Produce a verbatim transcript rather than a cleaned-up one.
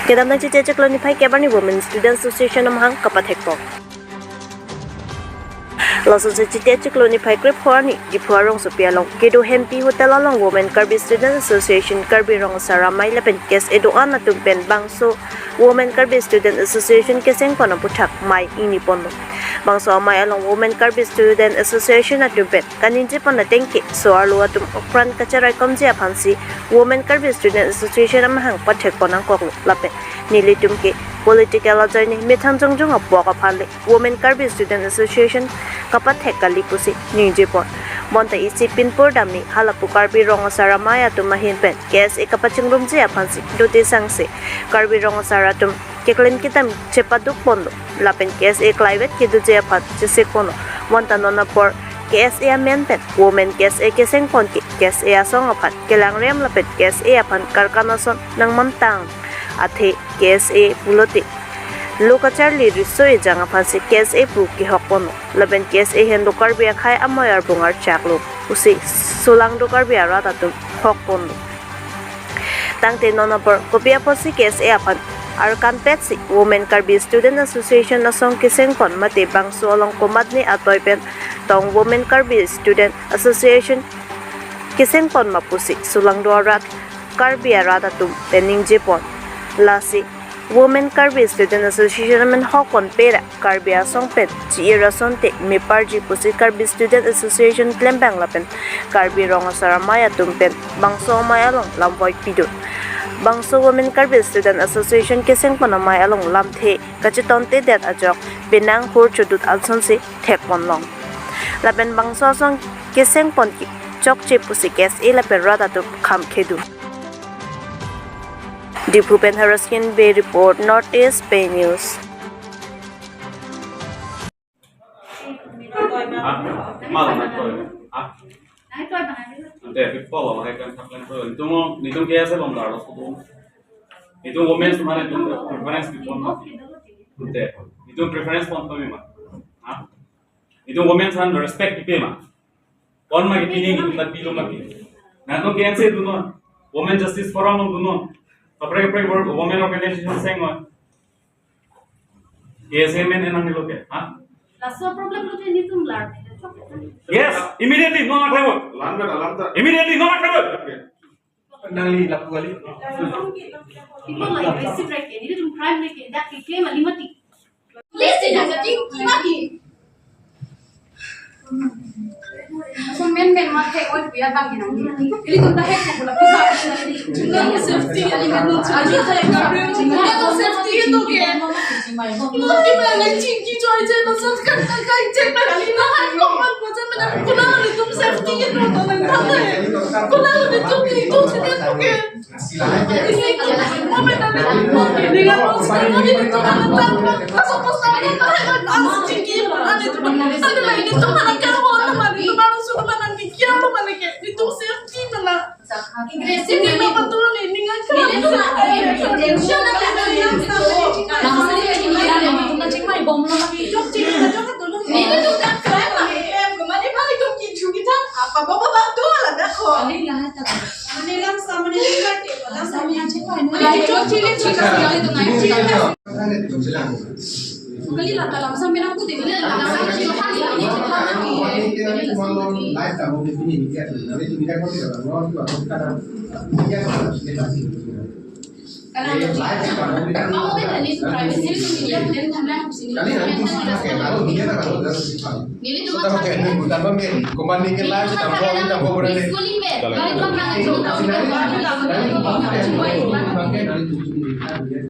Kedamtang Chiti achiklo niphai kep arni Women Student Association amahang kapathekpo. Lasonsi Chiti achiklo niphai krepho arni Diphu arongsopi along kedo Hempi Hotel along Women Karbi Student Association, Karbi Rong Asar Amei lapen K S A do-an atum pen bangso Women Karbi Student Association kesengpon aphuthak mei ingniponlo. Bangso amei along Women Karbi Student Association atum pen kaningjepon ateng ke so-arlo atum apran kacharaikomji aphansi Women Karbi Student Association amahang pathekpon nangkoklo lapen nelitum ke political ajoine methang jongjong apok aphan le Women Karbi Student Association kapathek kali pusi ningjepon. Bonta isi pinpur damji halapu Karbi Rong Asar Amei atum ahin pen K S A kapachingrumji aphansi dote sangse Karbi Rong Asar atum keklem kedam chepadukponlo lapen K S A klaivet kedoji aphan chesekponlo. Bonta non apor K S A amen pen Women K S A kesengpon ke K S A asong aphan kelangrem lapen K S A aphan karkan ason nangmantang athe K S A pulote lo kacharli riso ejang aphansi K S A pu kehokponlo lapen K S A henlo Karbi akhei amei arbung archaklo pusi solangdo Karbi arat atum hokponlo. Tangte non apor kopi apotsi K S A aphan arkanpetsi Women Karbi Student Association asong kesengpon mate bangso along komatne atoi pen tong Women Karbi Student Association kesengpon ma pusi solangdo arat Karbi arat atum pen ningjepon. Lasi Women Karbi Student Association amen hokponpe ra Karbi asong pen chi-ir asonte meparji pusi Karbi Student Association klembang lapen Karbi Rong Asar Amei atum pen bangso amei along lamvoi pidun. Bangso Women Karbi Student Association kesengpon amei along lamthe kachetontedet ajok penang hur chodut alsonsi thekponlong. Lapen bangso asong kesengpon ke chokche pusi K S A lapen rat atum kham khedun. Diphu pen Haraskin Bey report, North East Pei News. Ha? Malam na toi. Ha? Ante, big polo, hai kan thak kan toi. Itum, itum K S A along dar lo sudu. Itum women mane itum preference di pon. Ante, itum preference pon to ma. Ha? Itum women san respect ipe ma. Pon ma kipini, itum ta pilo ma pi. Na itum K S A dunnon. Women Justice Forum dunnon. Kaprek kaprek women organization sengnon. K S A men enang nilo ke, ha? Laso problem lo te nelitum lar. Yes, immediately, non aklai. Lamda, lamda. Immediately, non aklai. Nangli lapu kali. People like aggressive right ke, nelitum crime le ke, dak ke claim ali mati. Please, tidak jadi, mati. So men men ma thek oi puya bang nang. Ilitum ta hek ko la pisa. Nang safety element no. Aju ta ka. Nang safety to ke. Mo ki ma nang chingki choi je na sat kan ta kai je ta kali na hai ko man ko je na kuna ilitum safety to to nang ta. Kuna ilitum to to ke.